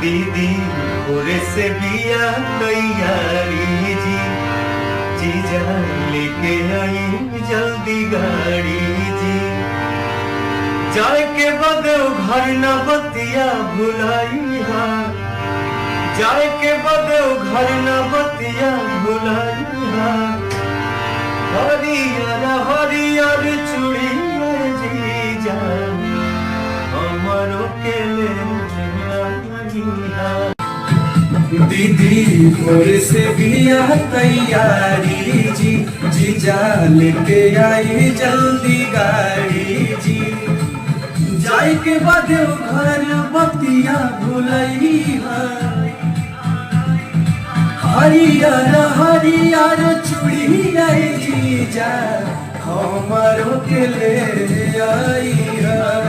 दीदी भोरे से बिया तैयारी जी, जीजा लेके आई जल्दी गाड़ी जी। जाए के बाद घर न बतिया भुलाई हा, जाए के बाद घर न बतिया भुलाई हा। हरियर हरियर चूड़ी जीजा हमरो के ले आइहा। दीदी भोर से बिया तैयारी जी, जीजा लेके आई जल्दी गाड़ी जी। जाए के बाद घर बतिया भुलई हरियर हरियर चूड़ी आई जीजा हमरो के ले आई।